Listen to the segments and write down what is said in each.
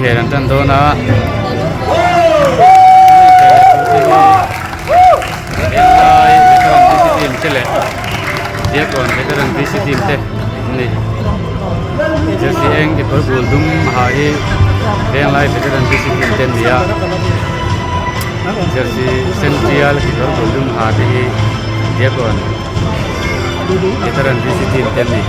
Inkhel an tan dawn a Venglai veteran VC team te leh Diakkawn veteran VC team te an ni. Jersey eng kekawr bul dum ha hi Venglai veteran VC team te an ni a jersey sen tial kekawr bul dum ha te hi Diakkawn veteran VC team te an ni.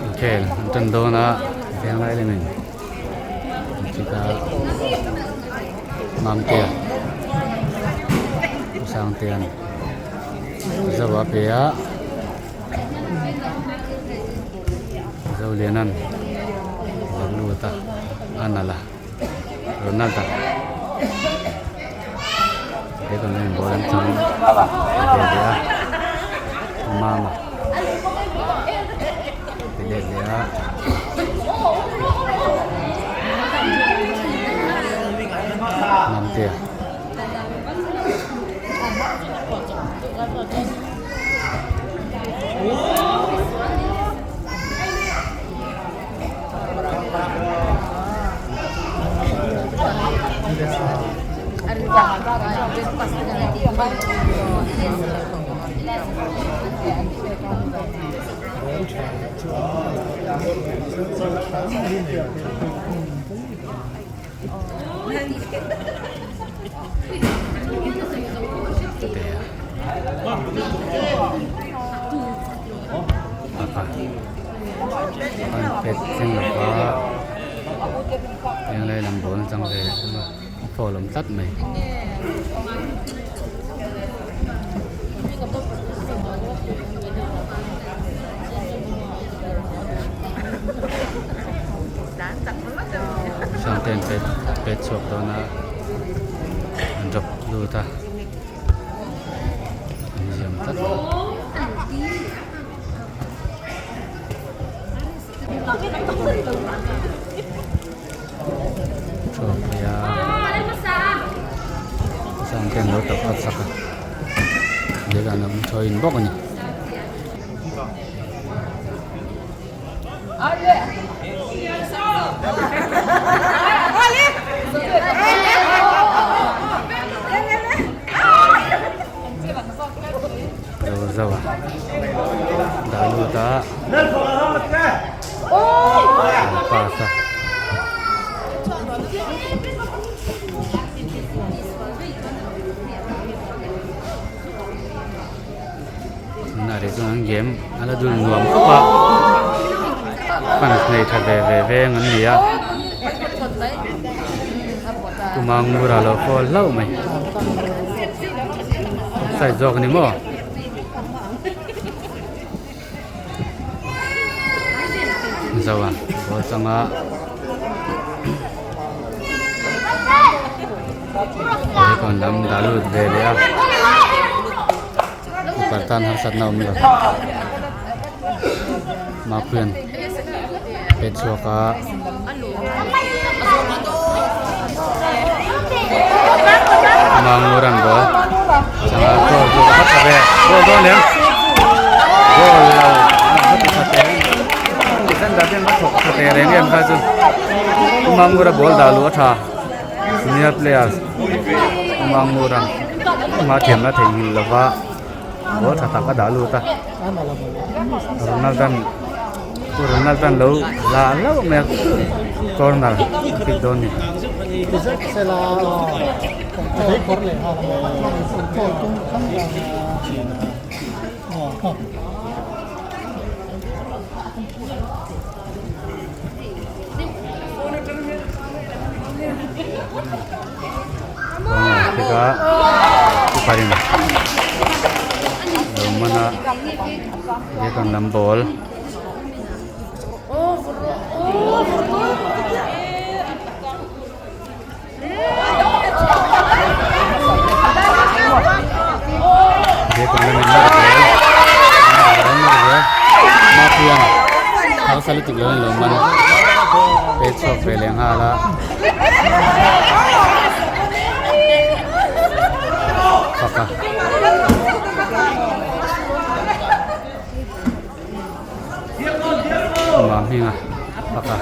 Inkhel an tan dawn a venglai lamin an chik a Mamtea Sangtea'n zo a pe a. Zolianan a lut a a nalh a Ronald a he kan en ball an chang ve leh a Mama ti let leh a. Mamtea. An pet thleng lo va eng lai lam bawl chang ve leh thung a a foul awm tlat mai. Sangte an pet pet chhuak dawn a an drop lut a an ziam tlat a. Chhuak a Sangte an lo tawp at sak a lehkha an awm thaw in bawk a ni. Zo zo a dah lut a an pass a. Tunah rih chuan an game a la dul nuam khawp a fans nei tha ve ve veng an ni a tuma ngur a lo fall hlauh mai offside zawk a ni maw. Zo a ball changa Icon lam dah lut ve leh a kar tan harsatna awm lo Mapuia'n pet chhuak a. Manguran ball changa goal chu ka tha ve goal dawn lem goal lo ka ti tha teh defender ten va thawk tha teh reng em kha chu Mangura ball dah luh a tha senior players Mangura ama thiamna theihnghilh lova ball tha tak a dah lut a Ronaldo an. Pu Ronald chuan lo la hlauh mai a corner a pick dawn a ni. Corner pick a keeper in lo man a. Biak ang lam ball. Biak ang lamin nawr zel. Nawr zel nawr zel. Mapuian harsa lutuk lo in lo man a. Pet chhuak ve leh nghal a. Fak a. Mam hming a pak a.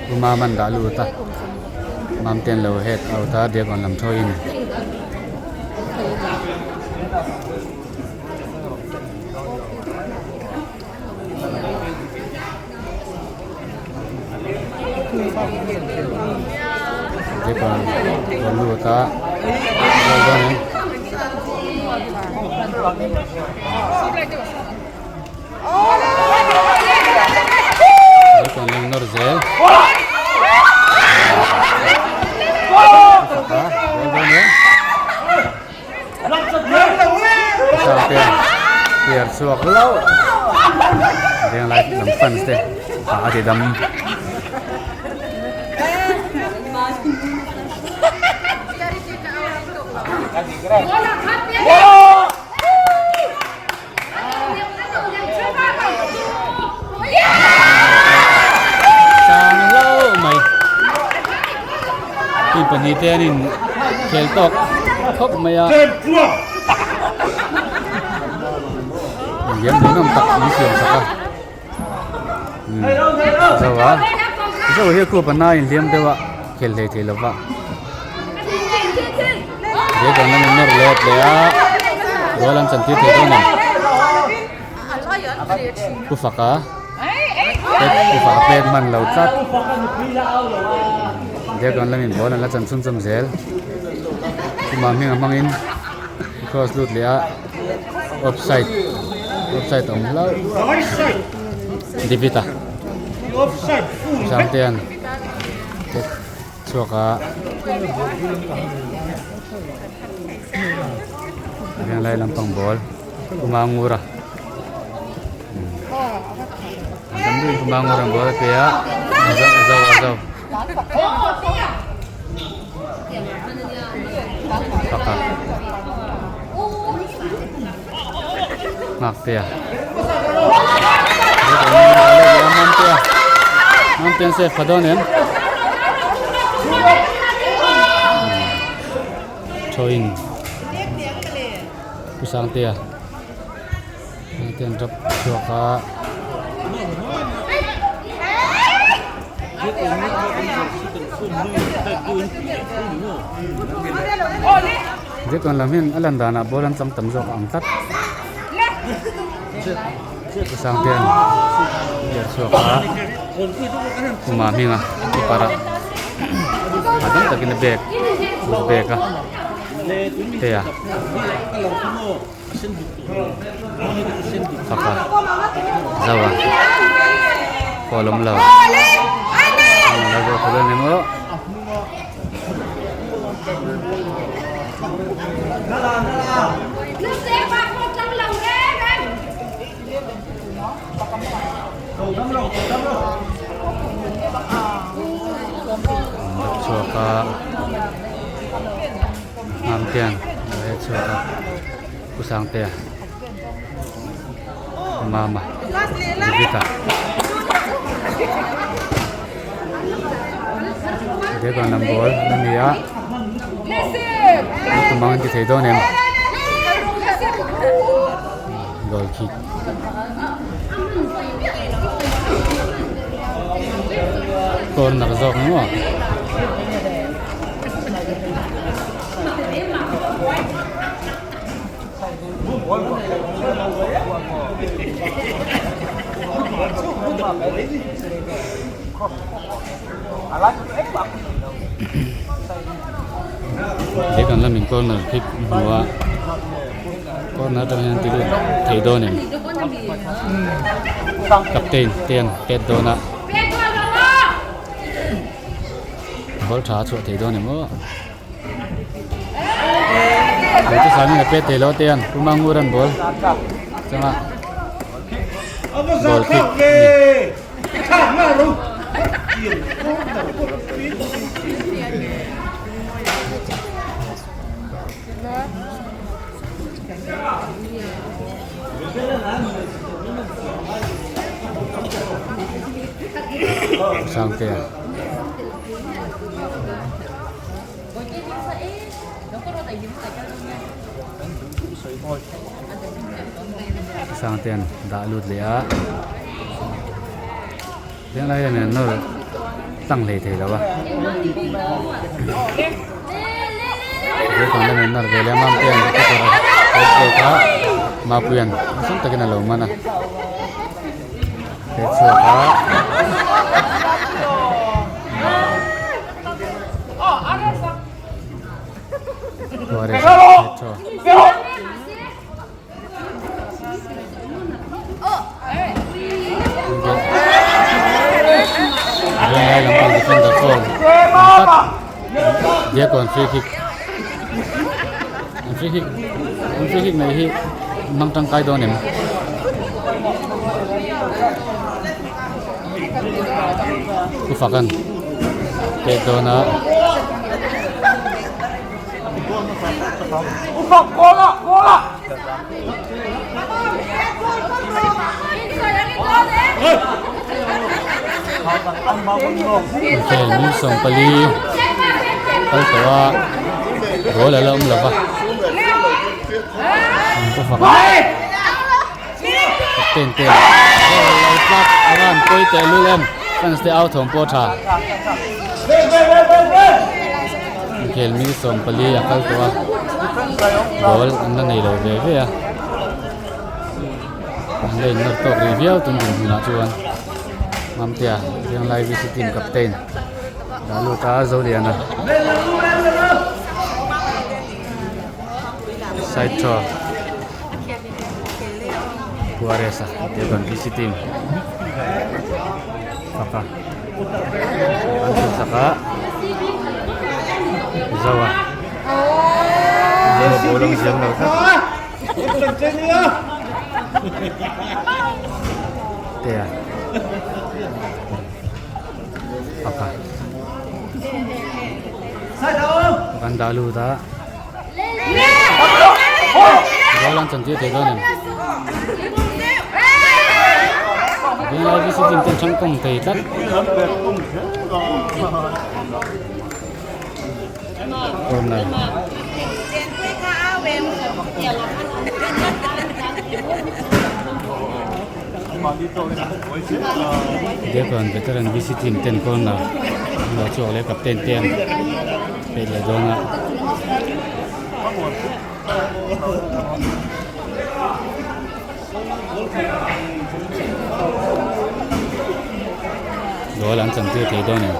Pu Mam an dah lut a Mam te an lo head out a Diakon lam thawiin. Japan rawn lut a goal dawn em Japan in nawr zel goal dawn em Piar chhuak hlauh venglai lam fans te a ti dam. Sang hlauh mai team pahnih te an in khel tawk khawp mai a liam ding awm tak an siam sak a zo a zo hi a khup a na inhliam deuh a khel hlei thei lova. He kan la nawr let leh a goal an chantir thei dawn em Pu Faka Pu Faka pek hman lo tlat he kan lamin ball an la chan chhun chawm zel Pu Mahminga hmangin cross lut leh a offside offside awm hlauh David-a Sangtea'n. Chhuak a veng lai lampang ball kuma ngur a tam deuhin kuma ngur ang ball a pe a a zo a zo a zo fak a nghak te a Mamte an save pha dawn em Thawin Pu Sangtea Sangte an drop chhuak a. Zirtuan lam hian a lan danah ball an chang tam zawk ang tlat. Pu Sangtea'n biar chhuak a Puma hminga keeper a hahdam takin a bag a bag a tea fak a zo a goal awm lo a lo zawh dawn emaw. Chhuak a Ngamtian a he chhuak a Pu Sangtea Mama David-a. Background lam ball a ni a tum ang an ti thei dawn em goal kick corner zawk ang maw. He kan lamin corner kick hmu a corner atang hian ti lut thei dawn em captain te an pet dawn a ball tha a chhuah thei dawn em aw. Chu chu sangin a pet thei lo te an Pu Mangur an ball changa ball kick a ni. Sangtea. Sangtean dah lut leh a henglai hian an nawr tlang hlei thei lo a naupang lamin an nawr ve leh a Mamtea'n a kawr a pek a Mapuia'n nasa takin a lo man a. He chhuak a. Venglai lampang defender pawh an tlat Diakon free kick an free kick an free kick nei hi hmang tangkai dawn em. Pu Fakan pek dawn a. Inkhel min 14 kal tawh a goal a la awm lo va. Pu Fakan. Captain te goal lo tlak a van pawi teh lul em fans te au thawm pawh tha inkhel mi 14 a kal tawh a goal an la nei lo ve ve a an la in nawr tawk rih viau tun dinhmunah chuan Mamtea Venglai VC team captain dah lut a Zoliana side throw. Juarez a te chuan VC team fak a an thil sak a zo a zo a ball ang ziam lo tlat te a fak a kan dah lut a. Goal an chantir thei dawn em? Venglai VC team ten changkawng thei tlat. Corner. Diakon veteran VC team ten corner an lo chhuak leh captain te an pet leh dawn a. Goal an chantir thei dawn em?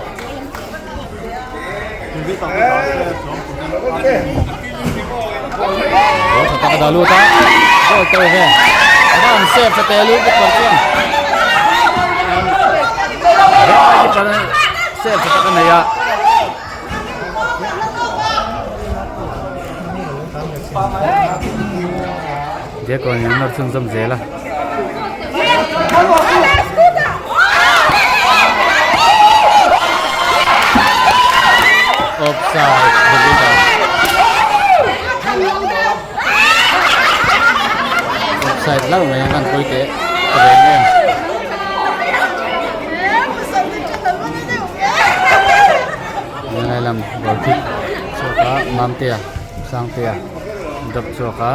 Goal tha tak a dah lut a, goal to ve. A va han save tha teh lut keeper chuan. Keeper save tha tak a nei a. Diakon in nawr chhunzawm zel a. Offside David-a. Offside hlauh mai a kan pawi teh reng em. Helai lam ball kick chhuak a Mamtea Sangtea dawp chhuak a.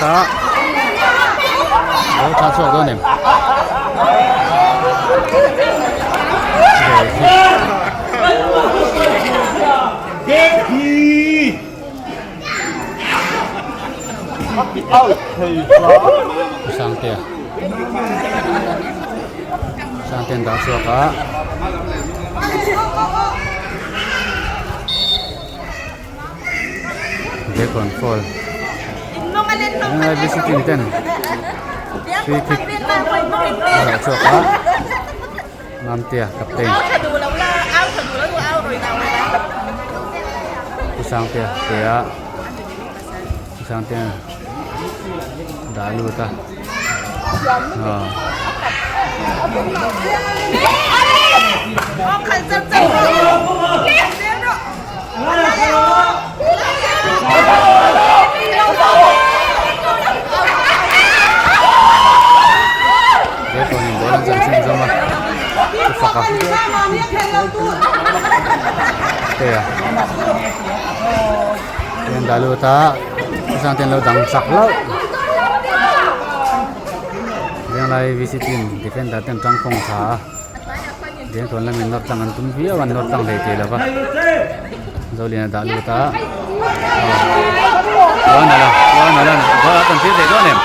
a ball tha chhuak dawn em? Goal kick. Sangtea Sangtea an dah chhuak a. Bacon fall Helai visiting ten free kick a dah chhuak a Mamtea captain Pu Sangtea ke a Pu Sangtea dah lut a aw. He pawhin ball an chan chhun zawm a thu fak a te a an dah lut a chutah te an lo dang chak hlauh venglai v c team defender te an tangkawng tha a. Dengthawn lamin nawr tlang an tum viau a nawr tlang hlei thei lova Zoliana dah lut a chuan a la chuan a la goal a tawn tir thei dawn em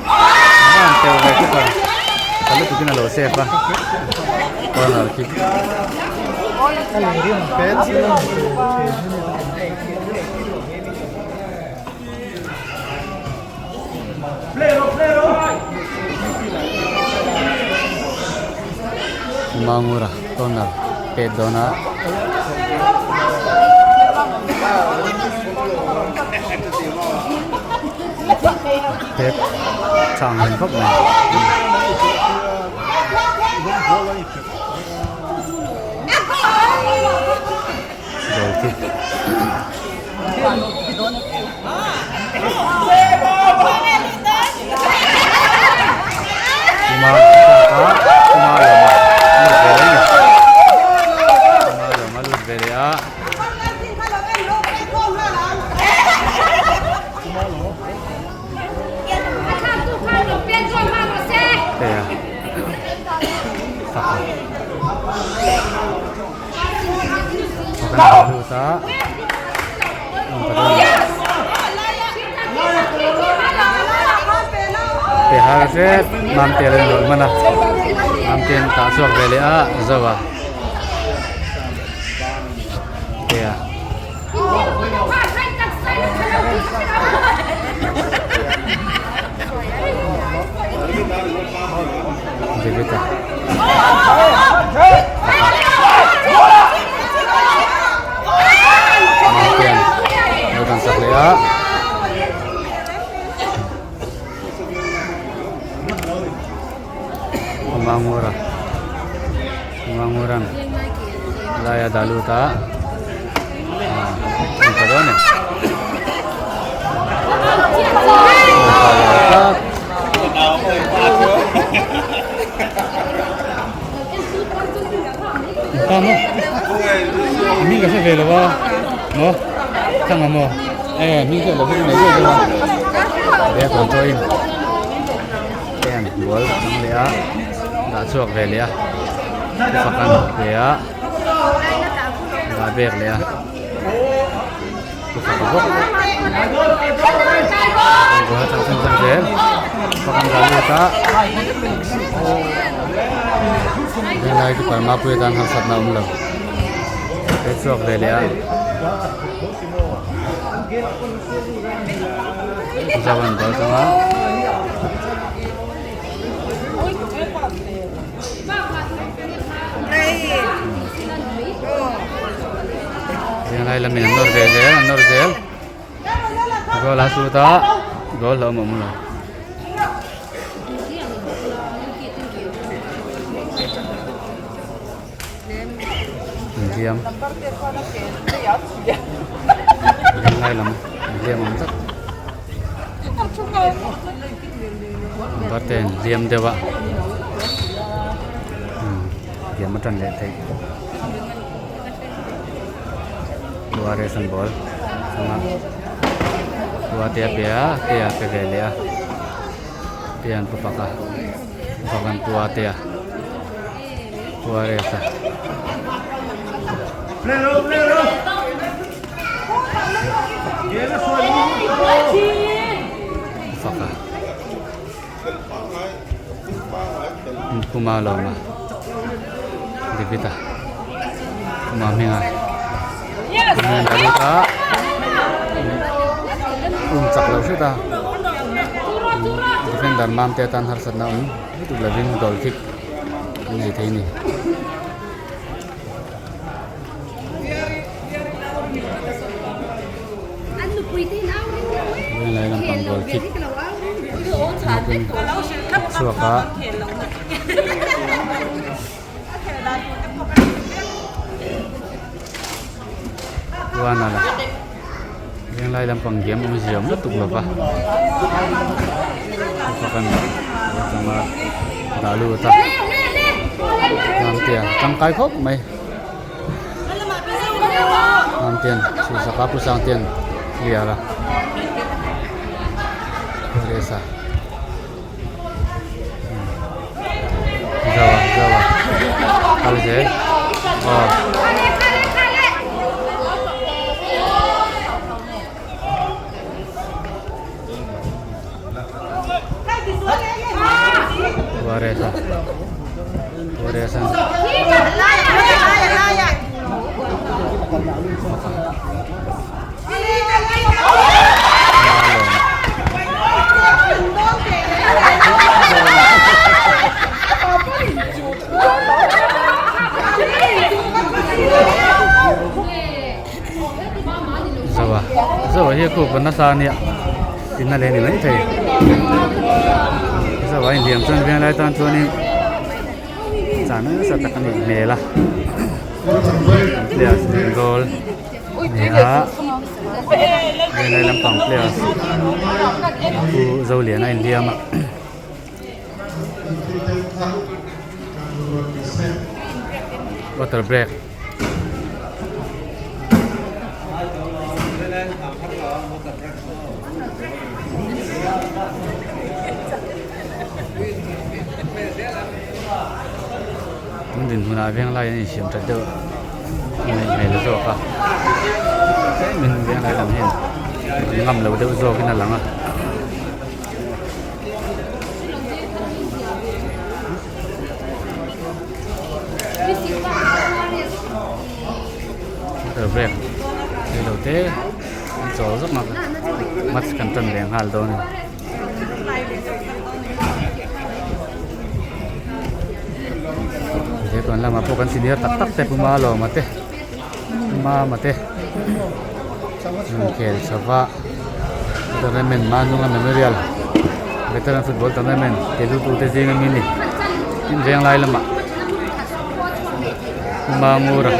a han teu ve khup a tha lutuk in a lo save a corner kick. Mangura corner pet dawn a pet tha ang reng khawp mai. Goal kick. Kuma kuma lawm a lut ve leh a ni kuma lawm a lut ve leh a. Hei a fak a fak a lut a. Pe har hrep Mamte a lo inrawlh hman a Mamte an tah chhuak ve leh a zo a pe a. David a. Mountain lo dan sak leh a. Mangura Manguran laia dah lut a ah an tha dawn em Ta maw? Hming ka hre ve lo a maw? Thlang ang maw? E hming hriat loh hi ka nei deuh deuh a. Bag rawn chawiin pen bual chang leh a dah chhuak ve leh a fak an pe a dah bek leh a thu fak a bawk bual chang chang chang zel fak an dah lut a helai chu parmapui atan harsatna a awm lo he chhuak ve leh a zau an bal chang a. Venglai lamin an nawr ve zel an nawr zel goal a sut a goal a awm awm lo. Inhliam Venglai lam inhliam awm tlat Barte an hliam deuh a hliam a tan leh theih URS an ball chunga. Pu Atea pe a, Atea pe ve leh a, Atea'n Pu Faka, Pu Faka'n Pu Atea, Pu Aresa. Pu Faka. Puma lawma David-a Puma hminga David-a um chak lo hret a defender mam te atan harsatna awm lutuk lovin goal kick an nei thei a ni. Venglai lampang goal kick chhuak a. Chuan a venglai lampang diam awmzia awm lutuk lova pakhat atanga dah lut a Mamtea tangkai khawp mai Mamtean chhuhsaka pu Sangtean clear a Teresa. Zawa zawa kal zel aw. Waresa Waresa Zoa Zoa hi a khup a nasa a nia inna leh a ni maithei Zoa a inhliam chuan venglai tan chuanin chah nasa tak a nih hmel a players goal. Ni a venglai lampang players pu Zoliana a inhliam a. Water break. Tun dinhmunah venglai an insiam that deuh a ngaih hmel zawk a tlemin venglai lam hian an ngam lo deuh zawkin a lang a. Break reilo te an chawl zawk a match kan tan leh nghal dawn a ni. He tawn lamah pawh kan senior tak tak te Pu Malawma te Pu Mama te an khel chho va tournament Manunga Memorial Veteran Football Tournament ti hlu tute zing ami a ni tin venglai lamah Pu Mangura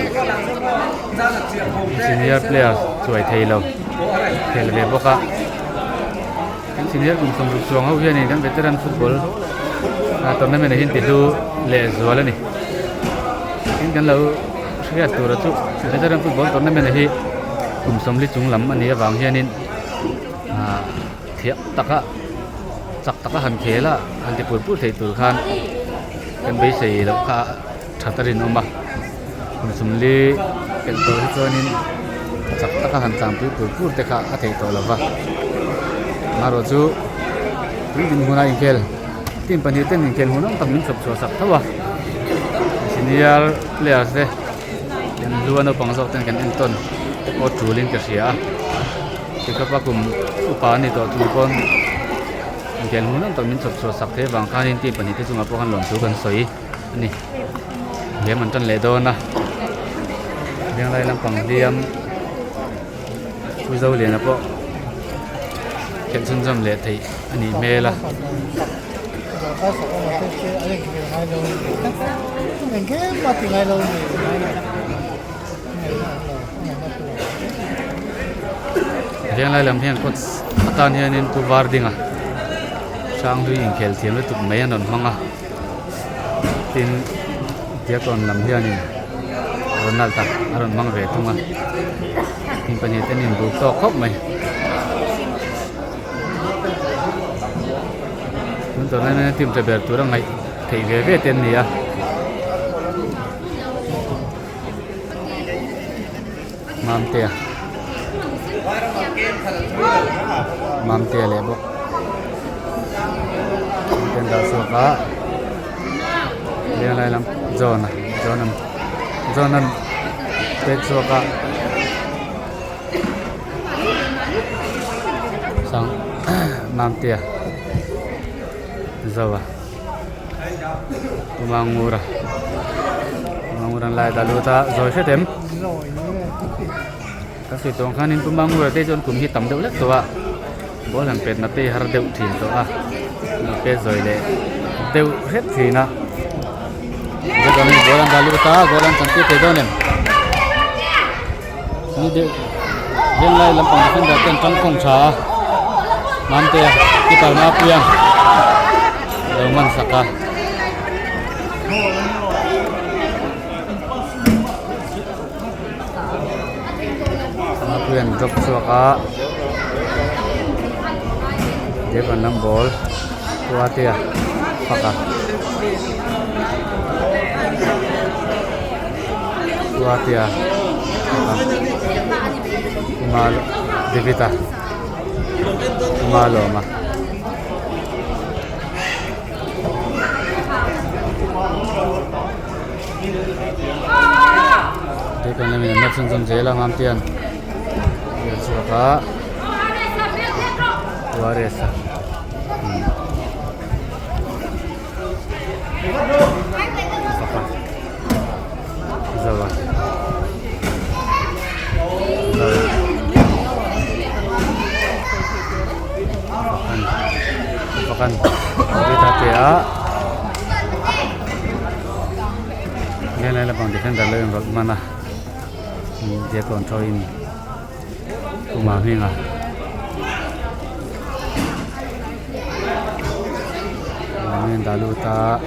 senior player chuai thei lo khel ve bawk a. Kan senior kum 60 chuang ho hianin kan veteran football tournament ah hian ti hlu leh zual a ni. Tin kan lo hriat tura chu veteran football tournament hi kum 40 chung lam a nih avang hianin ah thiam taka chak taka han khel a han ti pur pur theih tur khan kan beisei loh kha that a rinawm a. Kum 40 pelh tawh hi chuanin chak taka han tlanpui pur pur te kha a theih tawh lo va amaherawh chu tui dinhmun a inkhel team pahnih ten inkhel hmuhnawm tak min chhawp chhuah sak tho a senior players te kan lu a naupang zawk ten kan entawn te pawh tulin ka hria a tikawpa kum upa a ni tawh chung pawn inkhel hmuhnawm tak min chhawp chhuah sak thei avang khanin team pahnih te chungah pawh khan lawmthu kan sawi a ni. Hliam an tan leh dawn a venglai lampang hliam Pu Zoliana pawh khelh chhunzawm leh theih a nih hmel a. Venglai lam hian coach atan hianin Pu Vardinga Hranghlui inkhel thiam lutuk mai an rawn hmang a. Tin Diakon lam hianin Ronald a a rawn hmang ve thung a in pahnih te an inbuk tawk khawp mai. tournament a team tha ber tura ngaih theih ve ve te an ni a. Mamtea Mamtea leh bawk Mamtea an dah chhuak a veng lai lam John a John an John an pet chhuak a sang Mamtea Zoa. Mangura Mangura an lai ta lut a zawi hret em ka sawi tawh ang khanin pu Mangura te chuan kum hi tam deuh lek tawh a ball han pet na te har deuh thin tawh a an pet zawi leh deuh hret thin a chuan ball an dah lut a goal an chantir thei dawn em ni deuh venglai lampang defender te an tangkhawng tha a Mamtea keeper Mapuia lo man sak a. Mapuia an drop chhuak a Dev an lam ball Puatea fak a. Puatea Kuma David-a Kuma lawma David-a lamin an la chhunzawm zel a Mamtea'n a chhuak a Juarez-a. Zawa Zawa Pakan Pakan David a pe a Venglai lampang defender lo inrawlh hman a Diakon thawin Kuma hminga Min dah lut a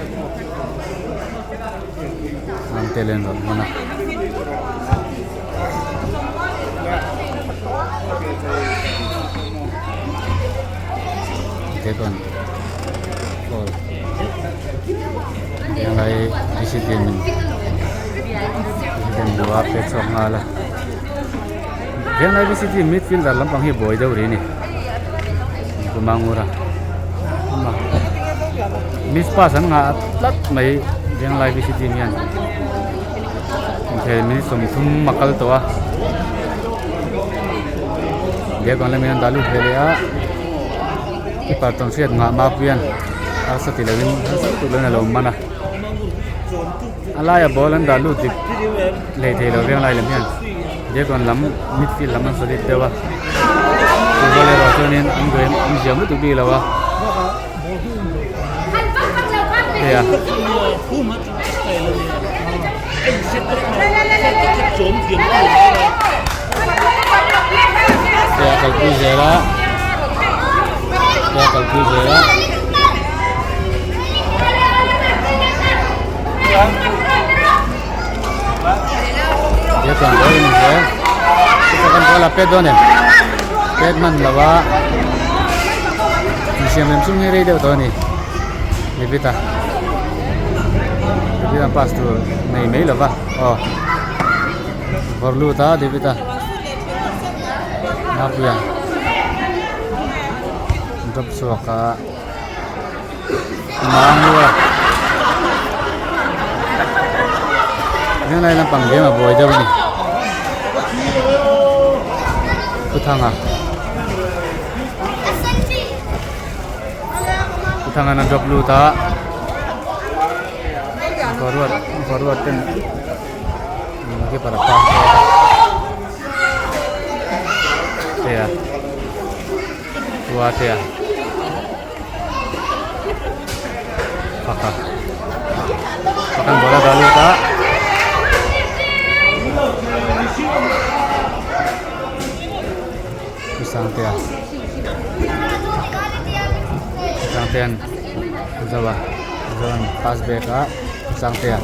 an tel in rawn hman a. Dragon ball helai bctm in bctm hmuh a pet chhuak nghal a. Venglai VCT midfielder lampang hi buai deuh rih a ni Kumangura miss pass an nghah tlat mai Venglai VCT hian inkhel minute 30 a kal tawh a Diakon lamin an dah lut ve leh a keeper tawnhriat nghah Mapuia'n harsa ti lovin harsa lutuk lovin a lo man a a laia ball an dah lut dik lei thei lo Venglai lam hian. Diakon lam midfield lam an solid deuh a football erawh chuanin an game an ziam lutuk bik lo a hei a. Hei a kalpui zel a hei a kalpui zel a. Diakon ball a ni hle chutah ball a pet dawn em pet hman lo a insiam rem chung hi rei deuh tawh a ni David a David a pass tur nei mai lo va aw vawrh lut a David a Mapuia drop chhuak a. Mangua Venglai lampang game a buai deuh a ni Thuthanga Thuthanga an drop lut a Forward forward ten keeper a pass zawk a Tea Tua Tea. Pakhat pakhat bola dah lut a Sangtea Sangtean Zawa Zawan pass back a Sangtea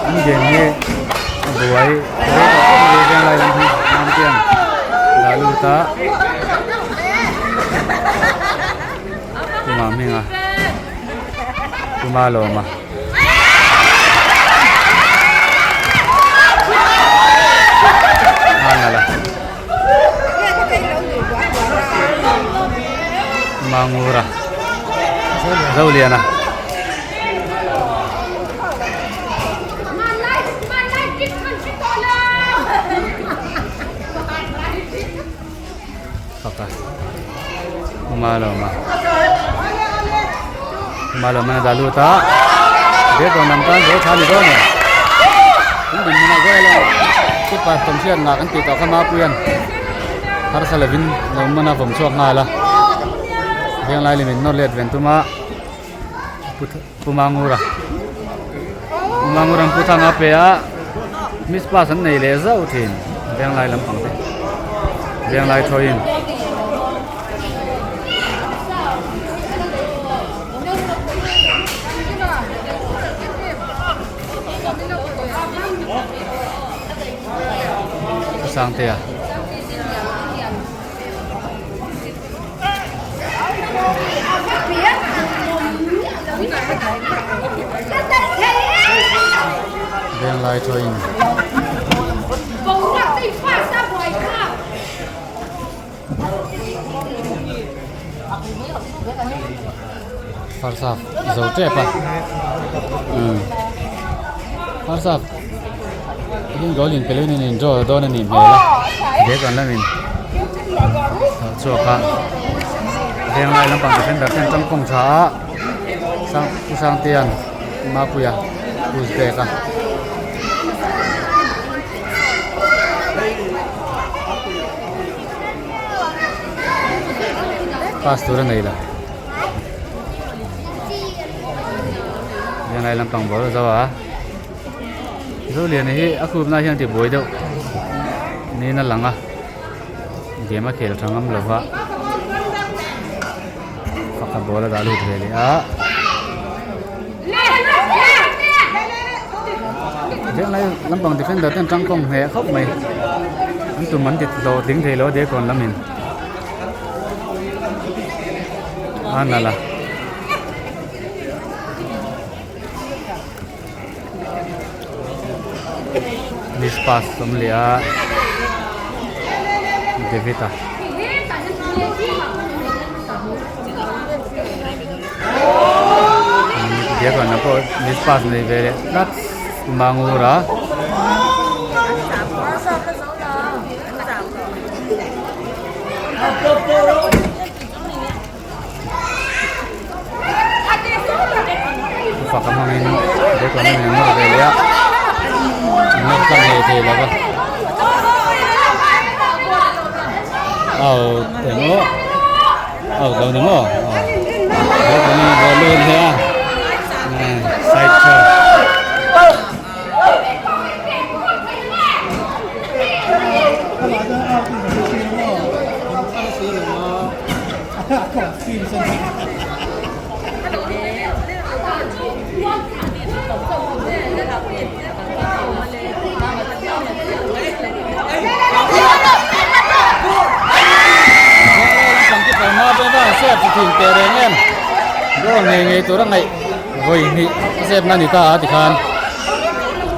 An game hi a buai rei tawh khawp mai veng lai lam hi Mampiang dah. lut a Puma hminga Puma lawma a nalh a Mangura Zoliana. Faka Malawma Malawma na dalu ta de to nam tan zo tha ni dawn e tun din hmunah goal a keeper tawm hriat ngah kan tih tawh kha Mapuian harsa lovin lo man a vawm chhuak nghal a venglai lem in nawr let ven tum a. Pu Mangura Pu Mangura an pu thang a pe a miss pass an nei leh zauh thin venglai lampang te venglai thawiin Sangtea. Venglai thawin Farsap zo tep a umm Farsap tin goal in pe loin in draw dawn a nih hmel a bag an lamin. Chhuak a venglai lampang defender ten tangkawng tha a sang pu sangtea'n mapuia push back a. Pass tur a nei lo venglai lampang ball a zo a Zoliana hi a khupna hian tibuai deuh niin a lang a. Game a khel tha ngam lova pakhat ball a dah lut ve leh a venglai lampang defender ten tangkawng hneh khawp mai an tum an ti hlawhtling thei lo a dekawn lamin a nalh a. Miss pass awm leh a David a Biakana pawh miss pass nei ve leh tlat Mangur a. Fak a hmangin bag lam in an nawr ve leh a an nawr tlang ngei thei lo va au eng aw au lo ni maw bag lam in ball lut leh a side throw. Ngei ngei tur a ngaih vawi hnih a zep na ni ta a tikhan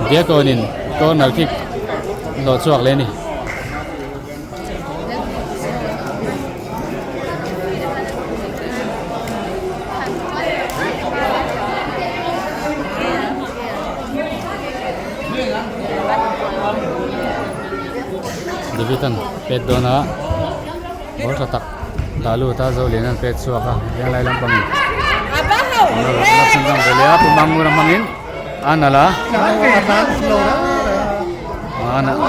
Diakawnin corner kick hlawh chhuak leh a ni. David an pet dawn a ball tha tak dah lut a Zolian an pet chhuak a venglai lampangin pu Mangura hmangin a nalh a a nalh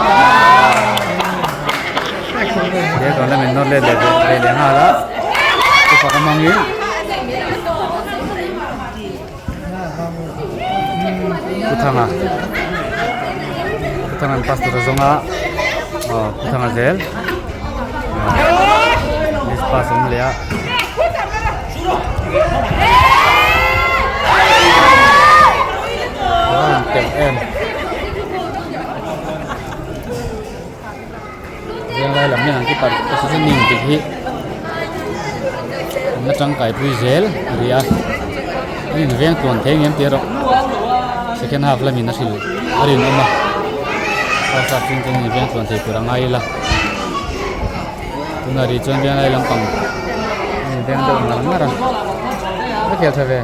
he tah lamin nawr let leh ve leh nghal a chu fak a hmangin Pu Thanga Pu Thanga an pass tur a zawng a aw Pu Thanga zel miss pass a awm leh a. Em. Venglai lam hian an keeper positioning dik hi an la tangkai pui zel a ri a an inveng tluan thei ang em tih erawh second half lamin a hrilh a rinawm a first half chhung chuan an inveng tluan thei tur a ngai ila tunah rih chuan venglai lampang an inveng deuh ngar ngar a a khel tha ve.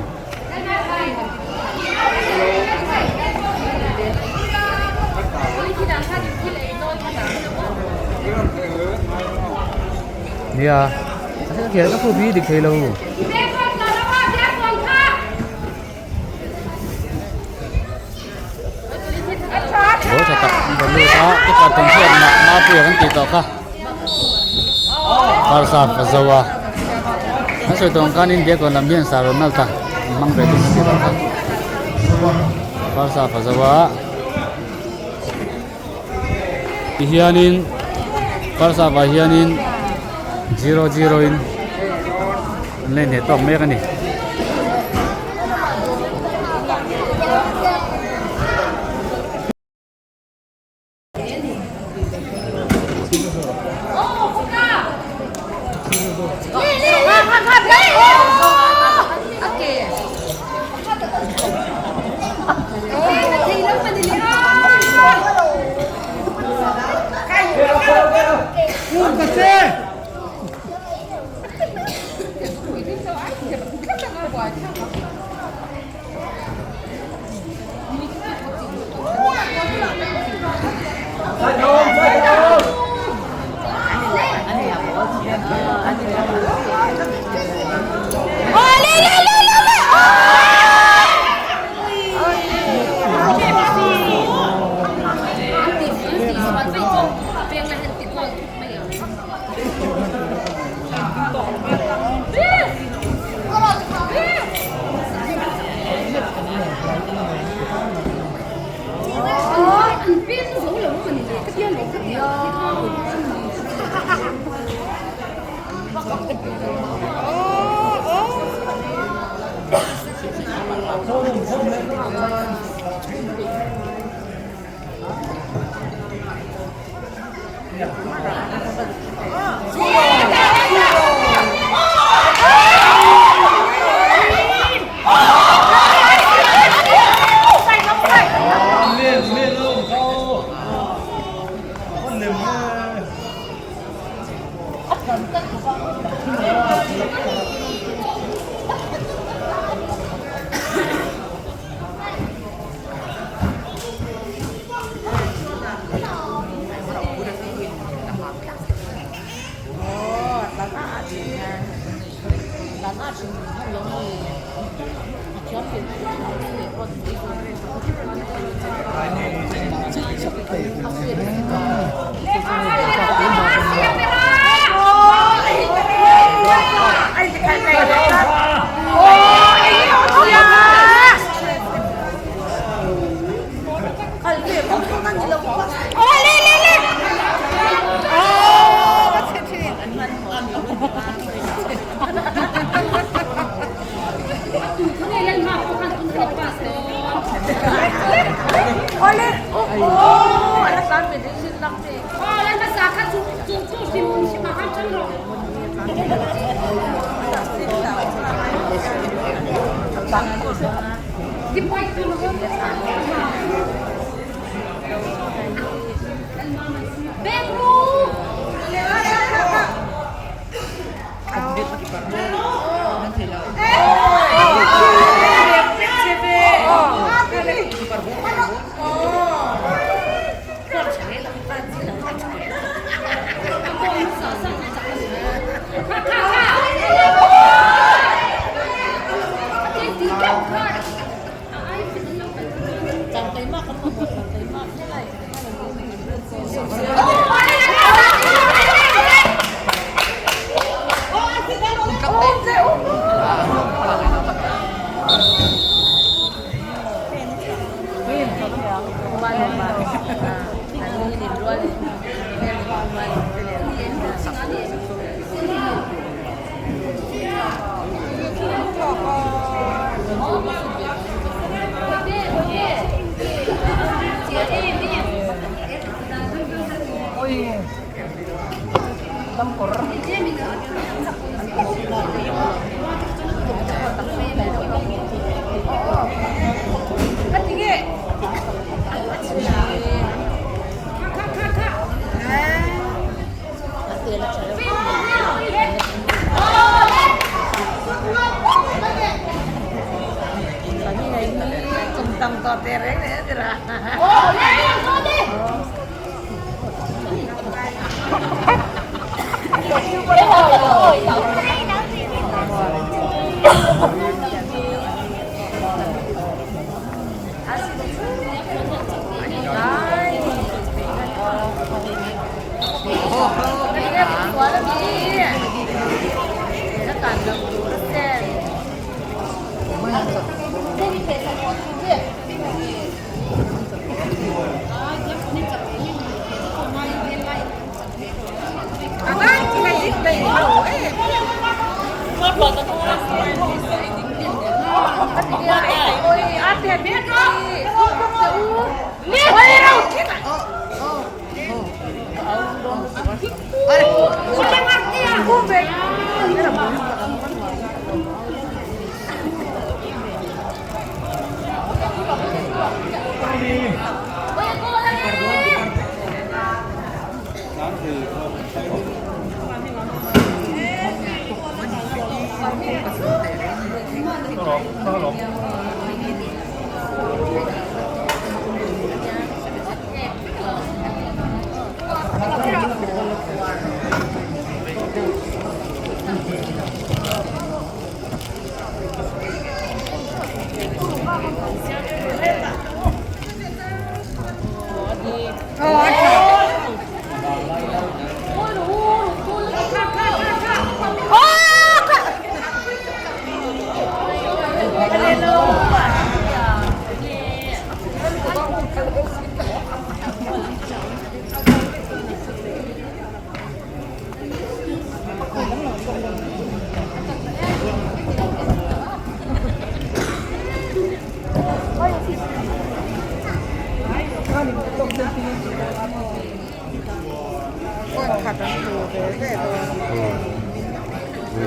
Nia a khel ka phu bi dik thei lo. Ball tha tak an rawn lut a keeper tawn hriat mah Mapuia kan tih tawh kha first half a zo a an sawi tawh ang khan India kawn lam hian Sir Ronald a an hmang ve thung a tih tawh kha first half a zo a tihianin first half ah hianin 0-0 in an la inhneh tawk mek a ni.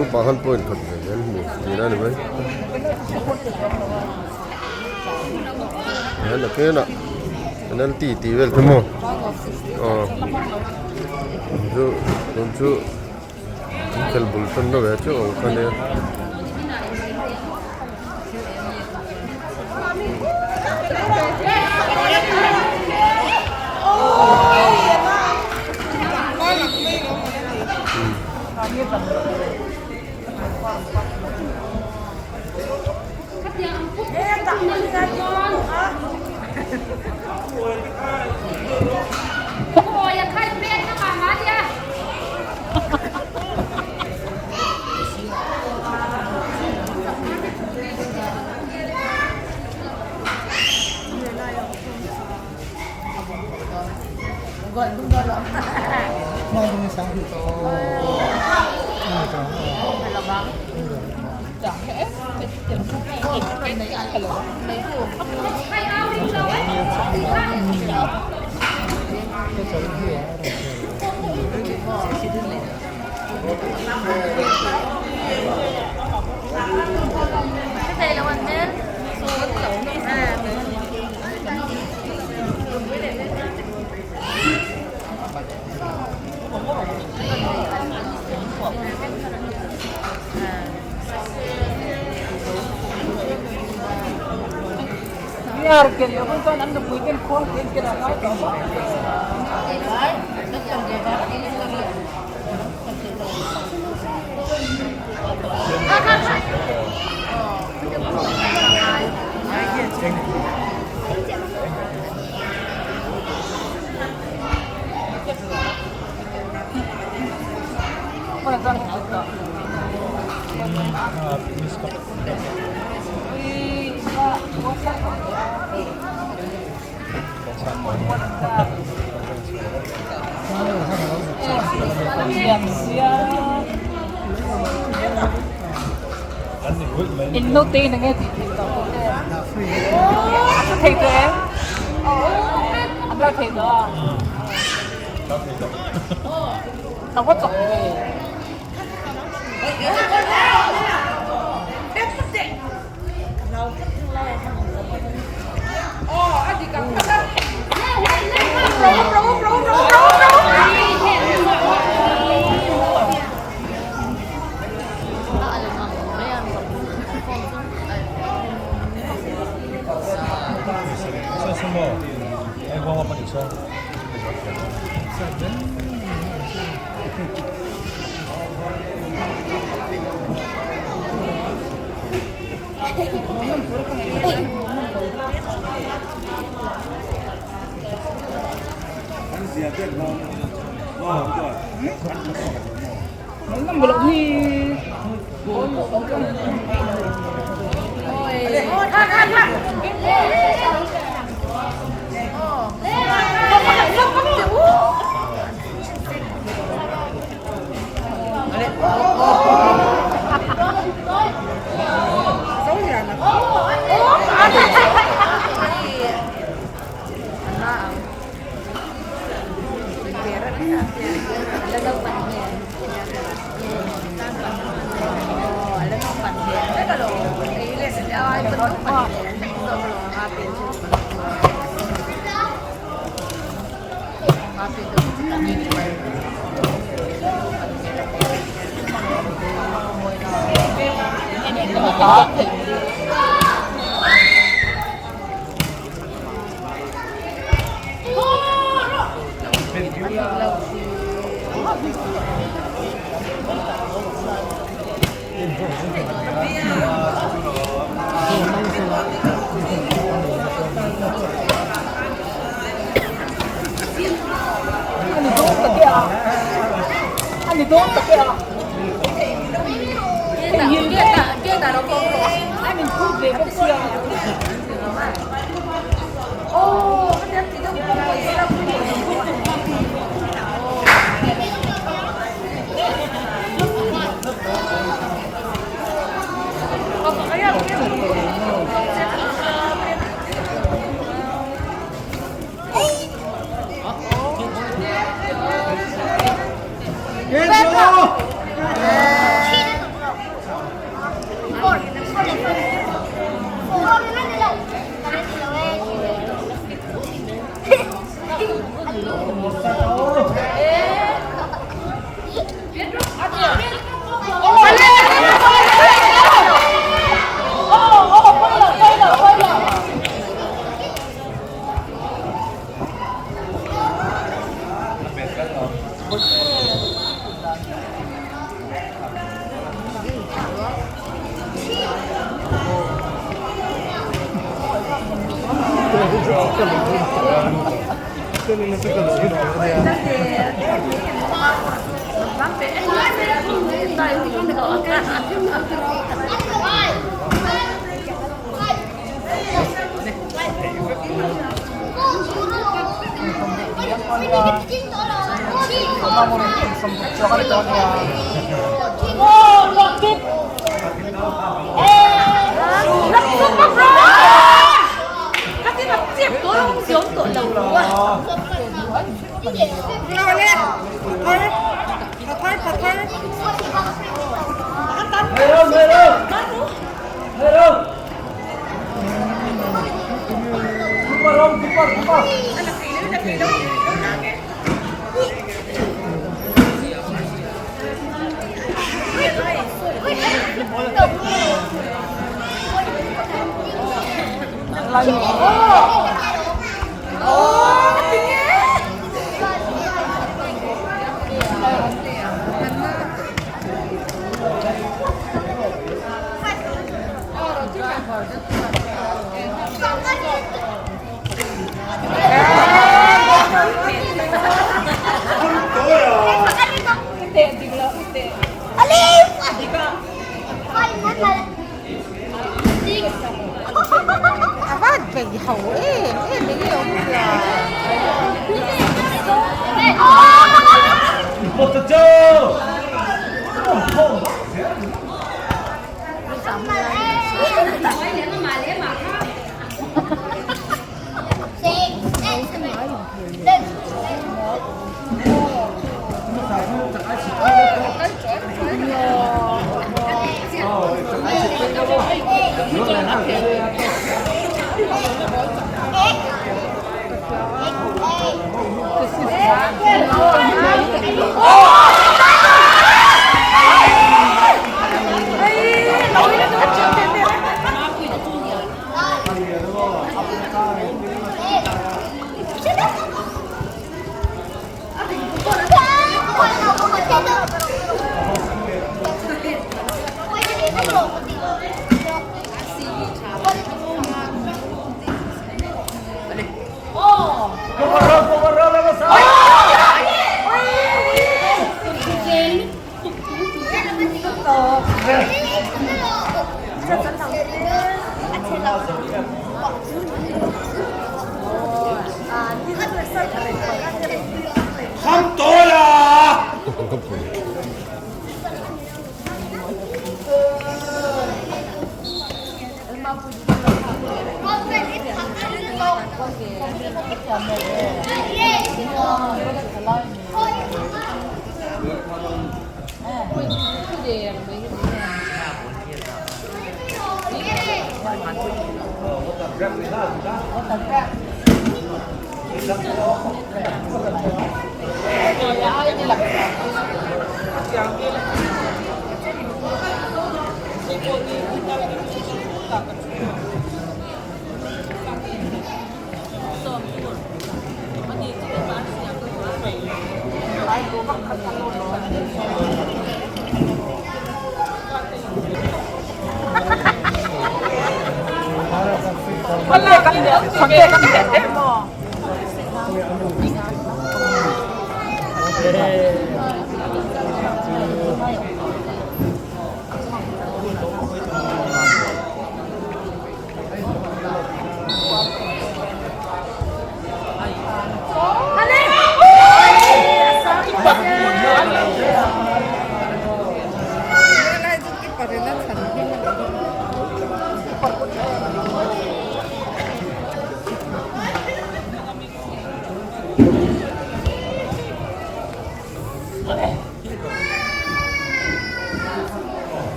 Group ah khan point khat ve ve an hmu tihna a ni mai hian a kenah penalty tih vel te maw aw chu tun chu an khel bul tan na ve chiah ang kha nia.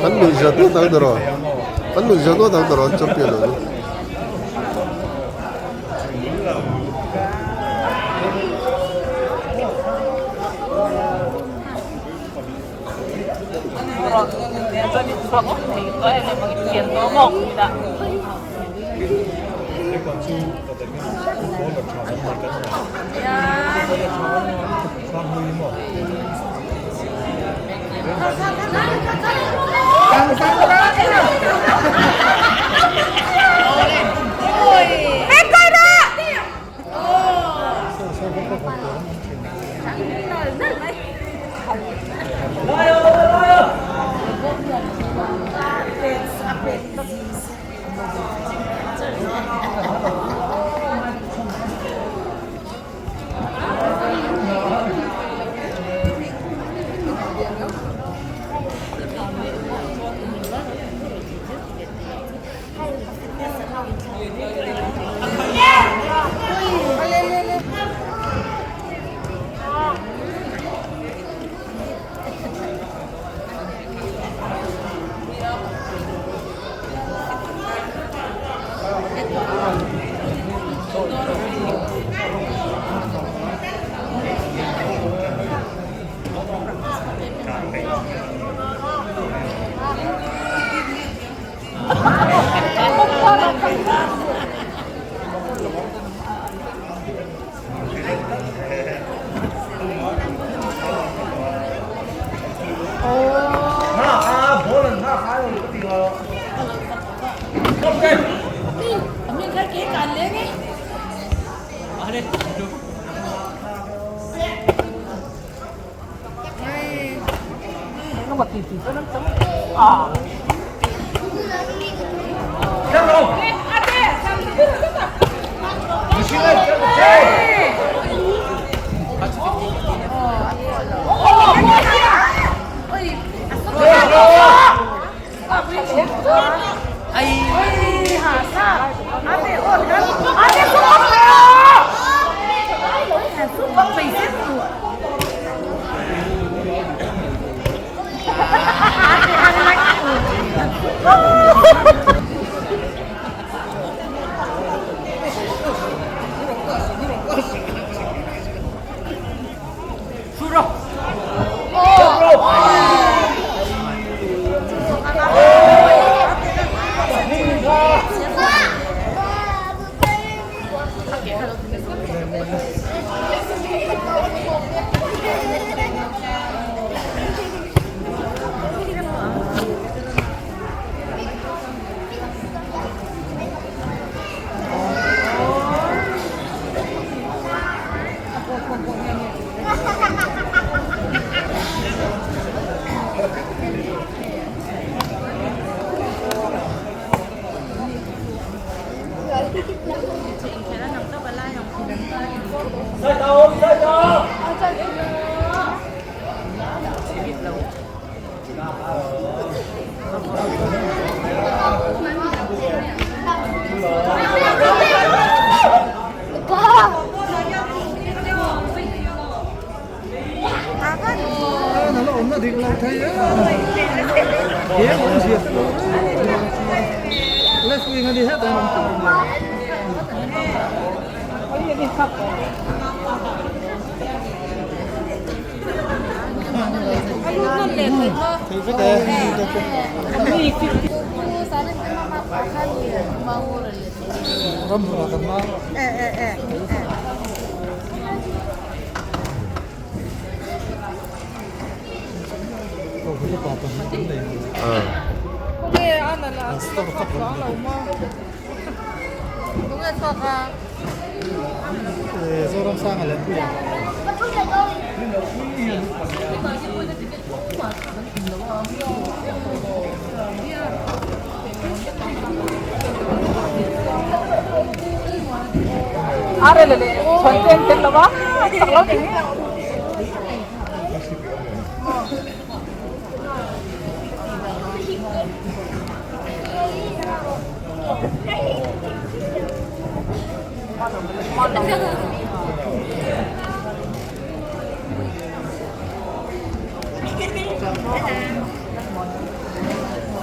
Kan nuih zat ngawt ang tawh kan nuih zat ngawt ang tawh an champion lo chu.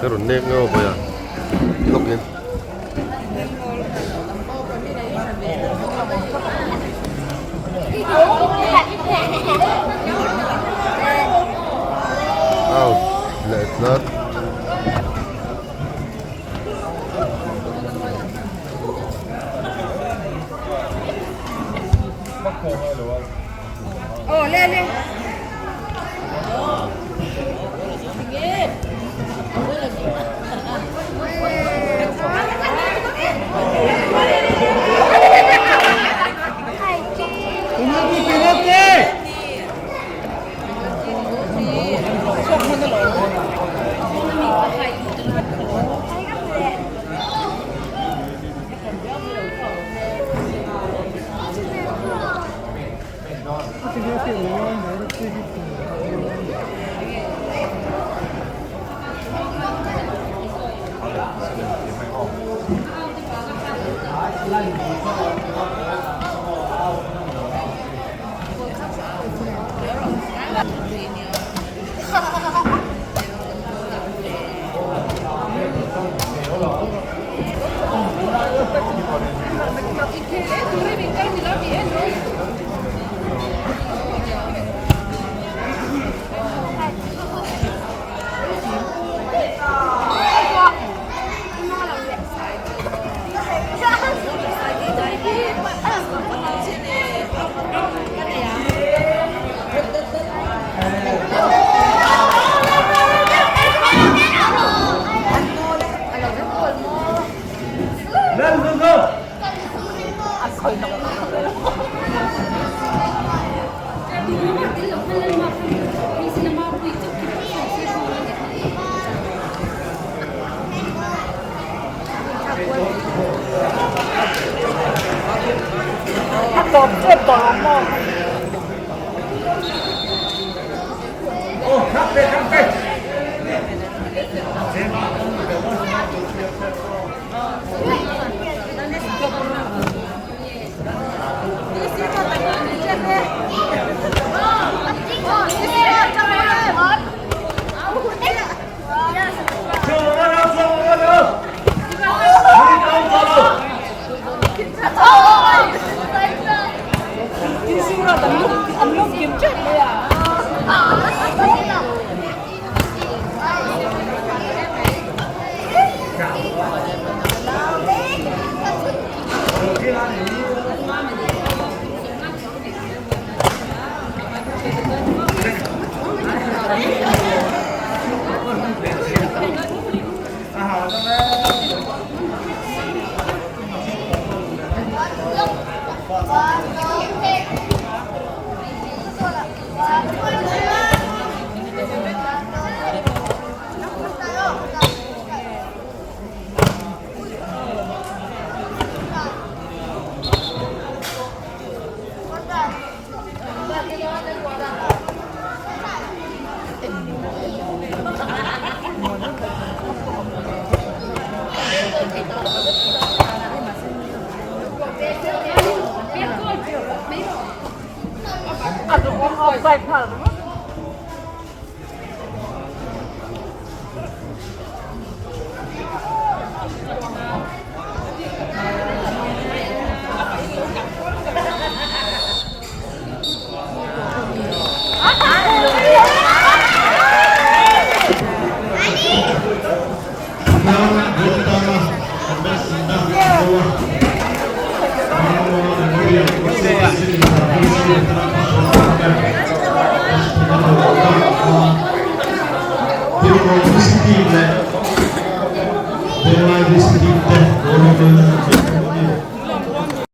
Ka rawn nek ngau a bawih a lawk in. Out leh tlat.